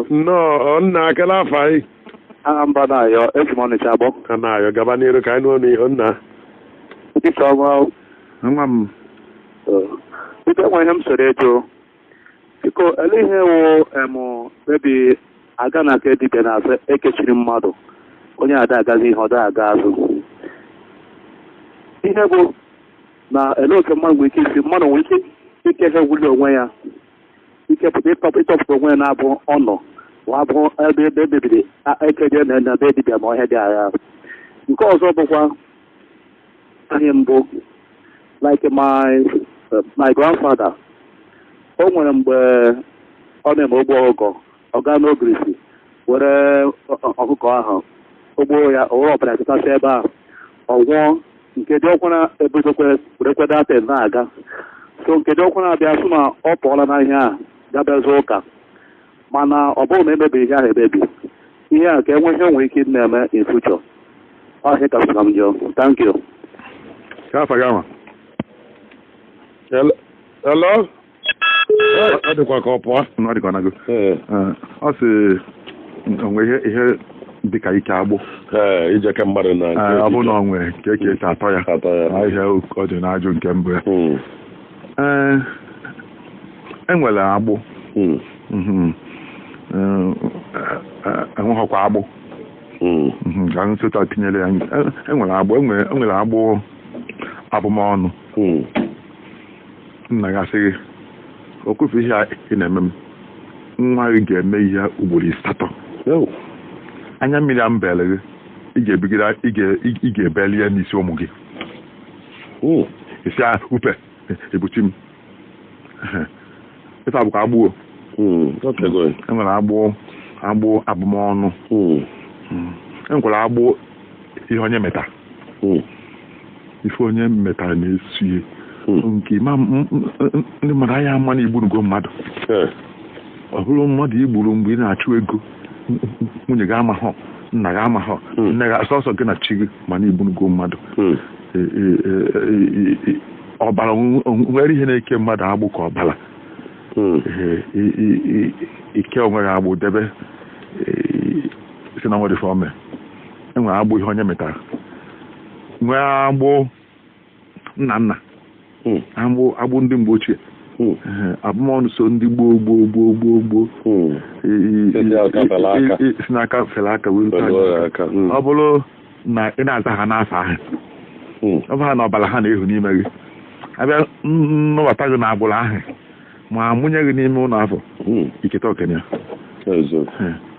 Nnọọ nna, akala afa anyị. Aha mba na-ayọ, eji m Ọnịcha agbọ. Ka na-ayọ gaba n'iru ka anyị nụ ọnụ nna. Dịka ọnwa. Nwa m. Biko, enwe ihe m soro ịjụ. Biko, ele ihe wụ em bebi aga na nke dibịa na-asị ekechiri mmadụ, onye ada agazi ihe ọ da aga azụ. Ihe bụ na ele otu mmadụ nwere ike isi, mmadụ nwere ike ike wuli onwe ya, ikepụta ịtọpụta onwe ya na-abụ ọnọ ma abụ ebe emebiri ekeje na be dibịa ma ọhịa dị agha. Nke ọzọ bụkwa anyị mbụ, like my grandfather, o nwere mgbe ọ na-eme ogbo ọkụkọ, ọ gaa n'ogirisi were ọkụkọ ahụ ogbo ya, o were ọbara chịtasị ebe ahụ, ọ nwụọ. Nke dị ọkwara ebidokwe werekwe datin na-aga. So nke dị ọkwara abịa sị na ọ pụọla n'ahịa a gabezi ụka, mana ọ bụrụ na emebiri ihe ahụ emebi ihe a ka enwe ihe nwere ike ị na-eme in future. Ọhịa kasị na m jụọ. Thank you. Ka afa gị ama? Hello? Ọ dịkwa ka ọ pụọ. Ọ dịkwa na gị. Ee. Ọ sị onwe ihe dịka ike agbụ. Ee, ijeke mmadụ na nke Ọ bụ na ọ nwere nke ka esi atọ ya. Atọ ya. Na ihe ọ dị n'ajụ nke mbụ ya. Ee, enwere agbụ. Enweghọkwa agbụ. Ka nsịta tinyere ya, enwere agbụ, enwere agbụ abụmọnụ. Nna gị asị gị okwufu ihe a ị na-eme m, nwa gị ga-eme ihe ugboro 8. Anya mmiri a mbele gị, ị ga-ebigide, ị ga-ebeli ya n'isi ụmụ gị. Isi a upe ebuchi m ife abụkwa agbụo. Okay, enwere agbụ abụmọnụ. Enwekwara agbụ ihe onye meta. Ife onye metara na-esu ihe nke ma ndị mmadụ anya ama na igburugo mmadụ. Ọ bụrụ mmadụ igburu mgbe ị na-achụ ego, nwunye gị amaghọ, nna gị amaghọ, nne gị, sọsọ gị na chi gị, mana igburugo mmadụ. Ọbara nwere ihe na-eke mmadụ agbụ ka ọbara. Ike onwe gị agbụ debe si na nwere ife ome. Enwere agbụ ihe onye metara, nwee agbụ nna nna, agbụ ndị mgbe ochie. Abụmọnụ so ndị gboo gboo gboo gboo gboo. Si n'aka fere aka wee rute anyị. Ọ bụrụ na ị na-aza ha n'afọ ahụ, ọ bụ ha na ọbara ha na-ehu n'ime gị, abịa nnabata gị na agbụrụ ahụ ma mụnye gị n'ime ụlọ afọ iketa okenye ya.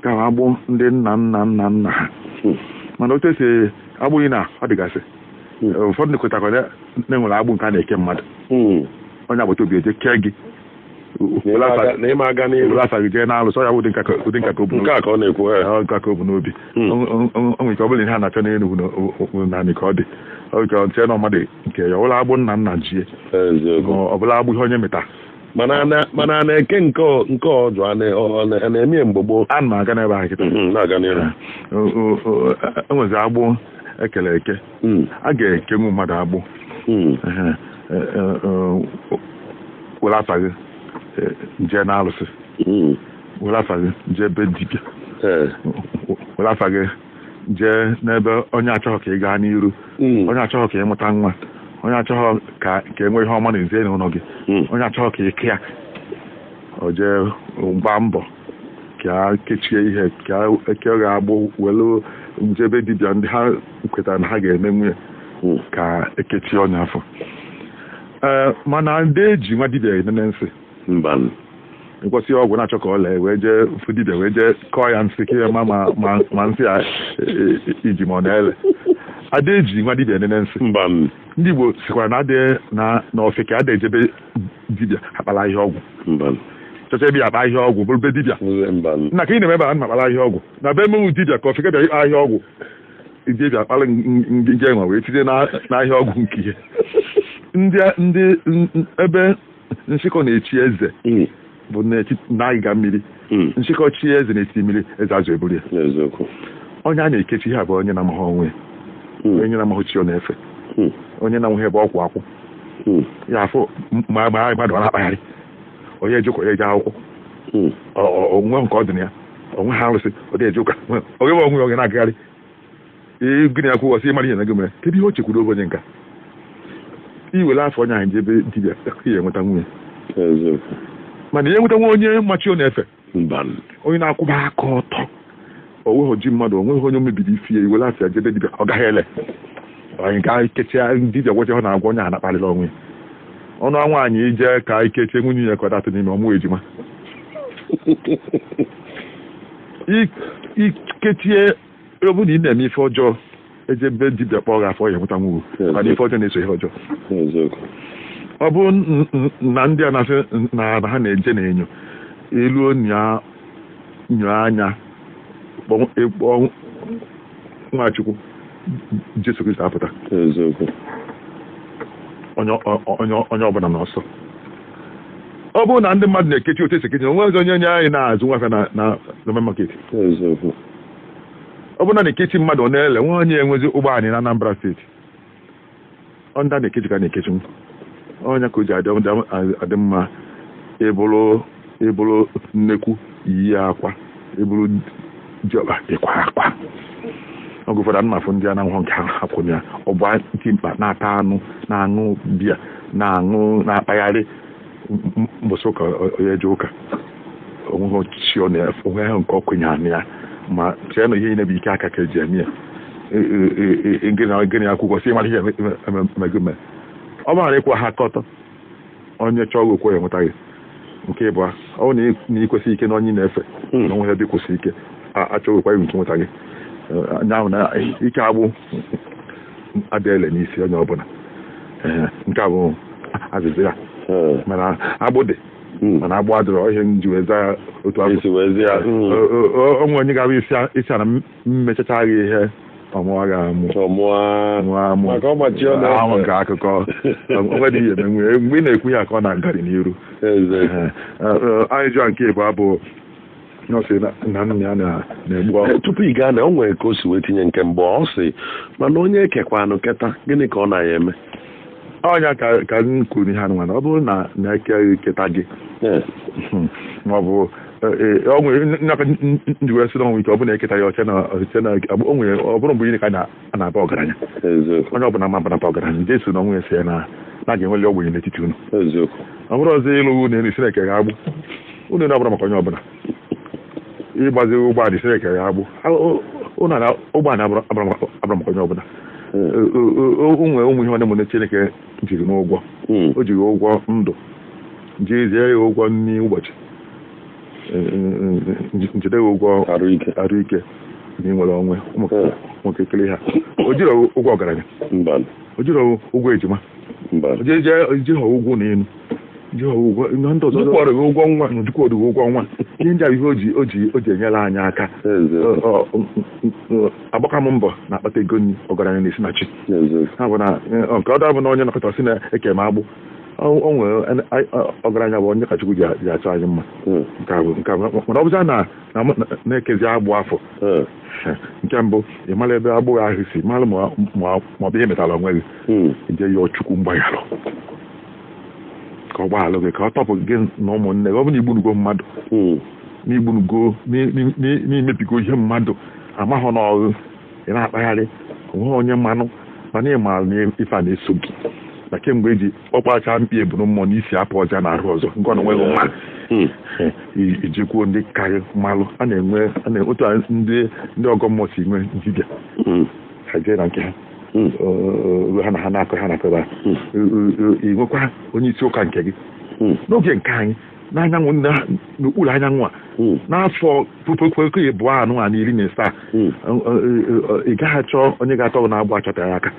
Ka agbụ ndị nna nna nna nna ha. Mana otu esi agbụghị na ọ dịgasị, ụfọdụ kwetakwa na enwere agbụ nke a na-eke mmadụ, onye agbata obi eje kee gị Na ịma aga n'ihu. Were afa gị jee na-alụsọ ya, ụdị nka ka o bu Nke a ka ọ na-ekwu. Nka ka o bu n'obi. O nwere ike ọ bụla ihe a na-achọ n'Enugwu naanị ka ọ dị ọ ka nche na mmadụ nke ya ọbụla agbụ nna nna jie, ọ bụla agbụ ihe onye meta. Mana a na-eke nke ọjụ a na-eme mgbe gboo. Ana m aga n'ebe ahụ kịta. Na-aga n'ihu. Enwezi agbụ ekele eke, a ga-ekenwu mmadụ agbụ were afa gị jee na-alụsị, were afa gị jee be dibịa, were afa gị jee n'ebe onye achọghị ka ị gaa n'iru, onye achọghị ka ị mụta nwa, onye achọghị ka e nwee ihe ọma na ezinụlọ gị, onye achọghị ka ị kịa o jee gbaa mbọ ka a kechie ihe ka eke ga-agbụ, were jebe dibịa ndị ha kwetara na ha ga-eme nwunye ka ekechie onye afọ. Ee, mana ndị eji nwa dibịa enene nsị nkwesị ọgwụ na-achọ ka ọ lee, wee jee fụ dibịa, wee jee kọọ ya nsị ka ihe ma ma nsị ya iji ma ọ na-ele. Ada eji nwa dibịa enene nsị. Ndị Igbo sikwara na adịghị na ofeke ada ejebe dibịa akpala ihe ọgwụ, chọcha ebe ya akpa ihe ọgwụ bụrụ be dibịa. Nna ka ị na-eme ebe a na akpala ihe ọgwụ na be emewu dibịa ka ofeke bịa ịkpa ihe ọgwụ, dibịa akpala nje nwa wee tinye n'ahịa ọgwụ nke ihe. Ndị ebe nshịkọ na-echi eze bụ n'agịga mmiri, nshịkọ chi eze n'etiti mmiri, eze azụ eburu ya. Onye a na-ekechi ihe bụ onye na-amaghị onwe ya, onye na-amaghị chi ọ na-efe, onye na-anwụghị ebe ọkwụ akwụ ya afụ ma mmadụ ọ na-akpagharị, onye ejekwa onye eje akwụkwọ onwe nke ọ dị na ya. Onwe ha arụsị ọ dị eje ụka onwe onwe oge na-agagharị gịnị ya kwuo ọsị ịmara ihe na gị mere. Kedu ihe o chekwuru onye nka iwere afọ onye ahụ jebe dibịa ihe enweta nwunye? Mana ihe nweta nwa onye machi ọ na-efe onye na-akwụba aka ọtọ, o nweghị ji mmadụ, o nweghị onye o mebiri isi ya. Iwere afọ ya jebe dibịa, ọ gaghị ele anyị ga ikechia dibịa gwọcha ọ na-agwọ onye ahụ na-akparịrị onwe ya. Ọnụ nwaanyị ije ka ikechie nwunye ya ka ọ datụ n'ime ọmụ ejima. Ikechie ọ bụrụ na ị na-eme ife ọjọọ, ejebe dibịa kpọọ gị afọ ya enweta nwunye, mana ife ọjọọ na-eso ihe ọjọọ. Ọ bụrụ na ndị a na-asị na ha na-eje na-enyo elu nyo anya kpọọ Nwachukwu Jesu Kristi apụta. Onye ọbụla n'ọsọ. Ọ bụrụ na ndị mmadụ na-ekechi otu esi ekechi, onwe ọzọ onye nye anyị na-azụ nwafịa na na market. Ọ bụrụ na na-ekechi mmadụ ọ na-ele nwe onye enwezi ụgbọ anyị na Anambra steeti, ọ ndị a na-ekechi ka na-ekechi onye ka o ji adị mma ịbụrụ nnekwu iyi akwa, ịbụrụ diọkpa ịkwa akwa. Oge ụfọdụ anụmafụ ndị a na-ahụ nke ha kwụrụ ya ọgba dimkpa na-ata anụ, na-aṅụ biya, na-aṅụ, na-akpagharị mbọsị ụka onye eje ụka, onweghị chi ọ na-efe, onweghị nke ọ kwenyere ya. Ma chee na ihe niile bụ ike aka ka eji eme ya. Gịnị akwụkwọ si ịmara ihe emego mee ọ bụrụ na ịkwụ ha aka ọtọ, onye chọọ gị okwu ya enweta gị. Nke ịbụa, ọ bụrụ na ị kwesị ike na onye na-efe na onwe ebe kwụsị ike achọghịkwa nke nweta gị anya ahụ na ike agbụ adịele n'isi onye ọbụla. Nke a bụ azịza ya. Mana agbụ dị, mana agbụ adịrọ ihe m ji wee zaa otu afọ. Onwe onye ga-abụ isi ana mmechacha gị ihe ọmụọ ga-amụ amụ ahụ nke akụkọ onwe dị ihe emenwe mgbe ị na-ekwu ya ka ọ na-agarị n'iru. Anyị jụọ nke ịbụ abụ na nna ya na-egbu ọkụ. Tupu ị gaa na o nwere ka o si wee tinye nke mbụ, ọ sị mana onye ekekwanụ keta gịnị ka ọ na-ya eme? Ọnya ka m kwuru ihe anụmanụ, ọ bụrụ na na-eke keta gị ma ọ bụ ndị wee sị na onwe ike ọ bụrụ na eketa ya ọcha na o nwere ọ bụrụ mgbe niile ka a na-aba ọgaranya, onye ọbụla ma ba ọgaranya Jesu na onwe ya si ya na a ga-enweli ogbenye n'etiti unu. Ọ bụrụ ọzọ ịlụ unu elu Chineke ga-agbụ unu na-abụrụ maka onye ọbụla ịgbazi ụgbọala Chineke ga-agbụ ụnụ na ụgbọala abụrụ maka onye ọbụla. Onwe ụmụ ihe nwanne m Chineke jiri n'ụgwọ, o jiri ụgwọ ndụ jezie ya ụgwọ nri ụbọchị, njide ya ụgwọ arụ ike na ịnwere onwe ụmụ kekele ha. O jiri ụgwọ ọgaranya, o jiri ụgwọ ejima, o jighị ụgwọ n'elu, jighị ụgwọ ndị ọzọ, ụgwọ nwa, jikwọrọ ụgwọ nwa. Ihe ndị a ihe o ji enyere anyị aka. Agbaka m mbọ na-akpata ego nri ọgaranya na-esi na chi ha bụ na nke ọ dabụ na onye nakọta sị na-eke m agbụ o nwere ọgaranya bụ onye ka Chukwu ji achọ anyị mma. Nke mana ọ bụza na na-ekezi agbụ afọ nke mbụ, ị mara ebe agbụghị ahụ si mara ma ọ bụ ihe metara onwe gị, je yọọ Chukwu mgbaghalụ ka ọ gbaghalụ gị, ka ọ tọpụ gị na ụmụnne gị. Ọ bụ na igbunugo mmadụ, n'igbunugo, n'imebigo ihe mmadụ amahụ n'ọghụ, ị na-akpagharị onweghị onye mmanụ, mana ị maara na ife a na-eso gị na kemgbe eji ọkpacha mkpi ebunu mmụọ n'isi apụ ọzọ na arụ ọzọ nke ọ na onweghị nwa ijekwuo ndị karị mmalụ a na-enwe otu ndị ọgọ mmụọ si nwee dibịa ha jee na nke ha ha na ha na-akọ ha na-akọ ebe ị nwekwa onye isi ụka nke gị n'oge nke anyị n'anyanwụ n'okpuru anyanwụ a n'afọ 2017 ị gaghị achọ onye ga-atọ na-agbụ achọtara aka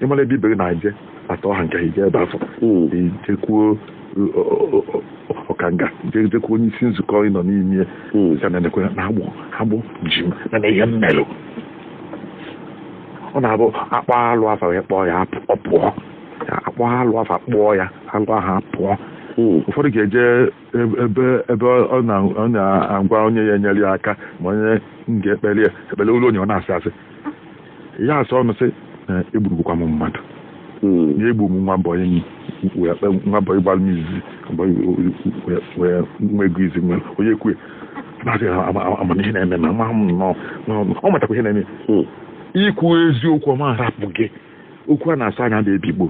ịmara ebe ibe gị na-eje atọ ha nke ije ebe afọ ijekwuo ọkanga jekwuo onye isi nzukọ ị nọ n'ime ya na agbụ agbụ ji m na ihe mmelụ ọ na-abụ akpọ alụ afa wee kpọọ ya ọ pụọ akpọ alụ afa kpọọ ya alụ ahụ pụọ. Ụfọdụ ga-eje ebe ebe ọ na-agwa onye ya enyere ya aka ma onye ga-ekpere ya ekpere olu onye ọ na-asị asị ya asị ọnụ sị na egburugokwa m mmadụ na egbu m nwa mbọyị nwa mbọyị gbara m izizi wee nwa ego izi nwere onye kwue Na-asị amamihe na-eme ma ama m nnọọ ọ matakwa ihe na-eme. Ikwu eziokwu, ọma arapụ gị. Okwu a na-asụ anya na-ebigbo.